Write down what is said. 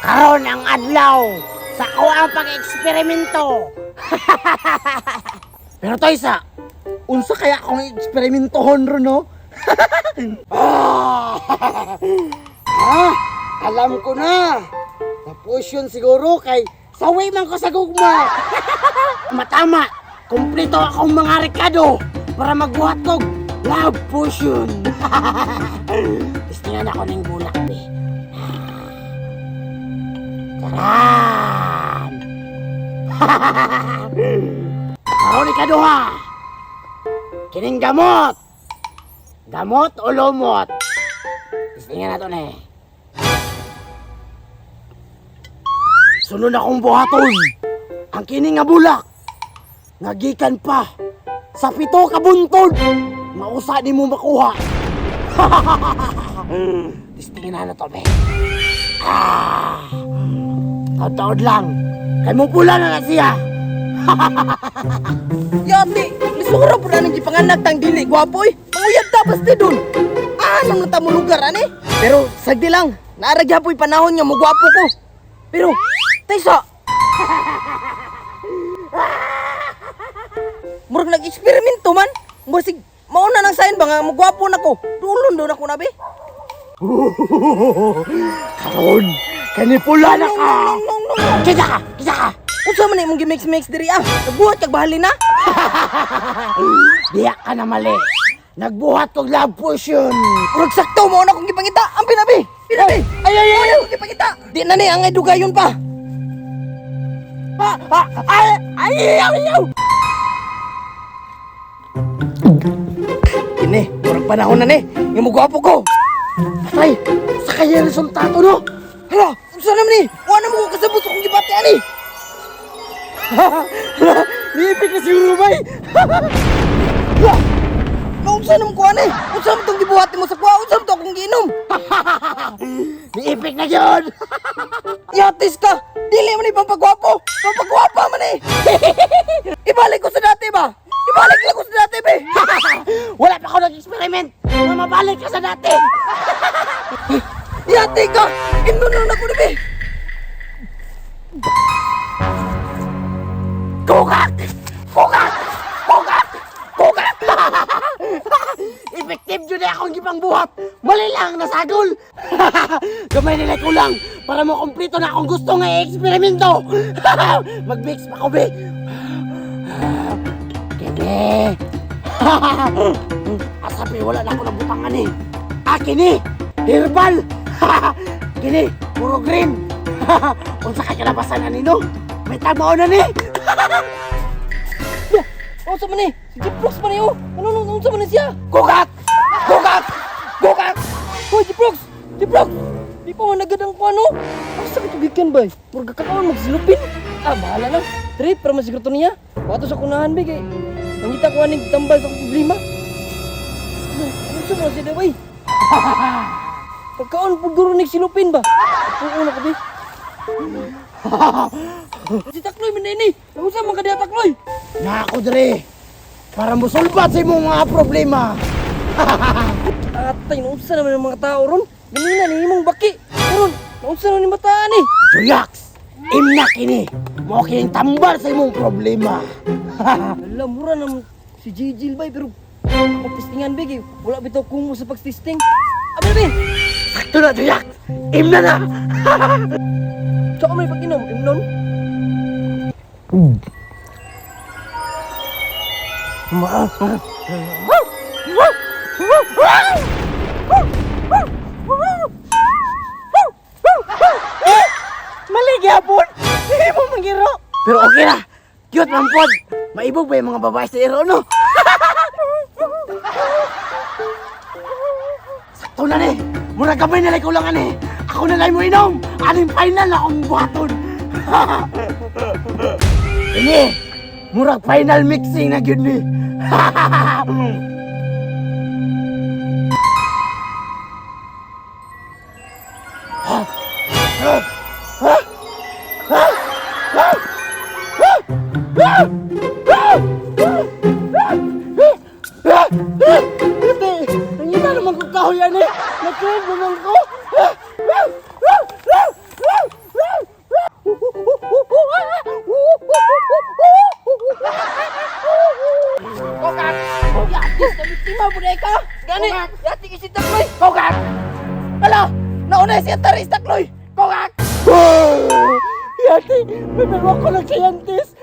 Karon ang adlaw sa ako ang pag-eksperimento. Pero Toysa, unsa kaya akong eksperimentohon ron, no? Ah! Ah, alam ko na. Tapos yun siguro kay sawi man ko sa gugma. Matama, kumpleto akong mga rekado para magbuhat kog love potion. Testingan ako ng bulak, be. Taran! Karon ikaduha. Kining gamot. Gamot o lumot? Testingan nato na eh. Sunod akong buhaton. Ang kini nga bulak. Nagikan pa sa 7 ka buntod. Mausa di mo makuha. Testingan na to, be. Ah! Taod-taod lang. Kay mo pula na na siya. Yati, lisura po na ng gipanganak tang dili gwapo eh. Manguyab ta basta dun. Ah, nang nata mo lugar ani. Pero sagdi lang, naara gyapoy panahon nga mugwapo ko. Pero taysa. Murag nag-eksperimento man. Murag sig mauna nang sign ba nga mugwapo na ko. Dulon do na ko na be. Karon, kani pula na ka. Nong nong nong nong. Kita ka, kita ka. Unsa man imong gimix-mix diri ah? Nagbuhat kag bahali na? Diya ka na mali. Nagbuhat kog love potion. Murag sakto mao na akong gipangita. Ang pinabi. Pinabi. Ay, ay, ay. Ay, gipangita. Di na ni ang dugayon pa. Ah, ah, ay, ay, ay, ay. Kini, murag panahon na ni. Nga mugwapo ko. Patay, sa kaya resultado no? Hala, unsa naman ni? Wa na mo ko kasabot sa akong gibati ani. Niipik na siguro bay. Wa. Naunsa naman ko ani? Unsa man tong gibuhat nimo sa kuha? Unsa man to akong giinom? Niipik na yun. Yatis ka. Dili man ni pampagwapo. Pampagwapa man ni. Ibalik ko sa dati ba? Ibalik lang ko sa dati be. Wala pa ako nag-experiment. Na mabalik ka sa dati. Yati ka. Imnon na ko ni be. Kukak! Kukak! Kukak! Kukak! Effective yun eh akong gipangbuhat. Mali lang, nasagol. Gamay nila kulang para mo kumpleto na akong gusto nga eksperimento. Mag-mix pa ko, be. Kini. Asabi, wala na ako ng butangan eh. Ah, kini! Herbal! Kini, puro green. Unsa kay kalabasan ani no? May tamaw na ni. Ya, unsa man ni? Si Jiprox man ni oh. Ano no unsa man ni siya? Kukak! Kukak! Kukak! Hoy, Jiprox! Jiprox! Di pa man nagad ang kuano. Asa ka tugikan bay? Murag kakaon magsilupin. Ah, bahala na. Trip para masiguro to niya. Wato sa kunahan bay kay mangita ko aning tambal sa akong problema. Ano, ano sa siya bay? Pagkaon pud guro nig silupin ba? Oo na ka bay. Si Takloy man ini. Unsa man ka diha Takloy? Na ako dre. Para musulbat sa imong mga problema. Atay, naunsa naman ang mga tao ron. Ganina ni imong baki. Karon, naunsa naman ni bataan eh. Julax, imna kini. Mao kining tambal sa imong problema. Ala, mura na si Gigi bay, pero pagtistingan bay, kay wala bitaw kumo sa pagtisting. Abi, abi! Sakto na, Julax. Imna na. Saan may pag-inom? Imnon? Eh, mali gyapon. Hindi mo mangiro. Pero okay na. Cute man pod. Maibog ba yung mga babae sa iro, no? Sakto na ni. Mura gamay na lang kulang ani. Ako na lang mo inom. Aning final na akong buhaton. Ini, murag final mixing na gyud ni. Ate, nangita naman ko kahoy ani. Nag-crave naman ko. Kokak! Yati sa biktima po na ka. Gani, yati si Takloy. Kokak! Hala, nauna siya taris Takloy. Kokak! Yati, may ko ng scientist!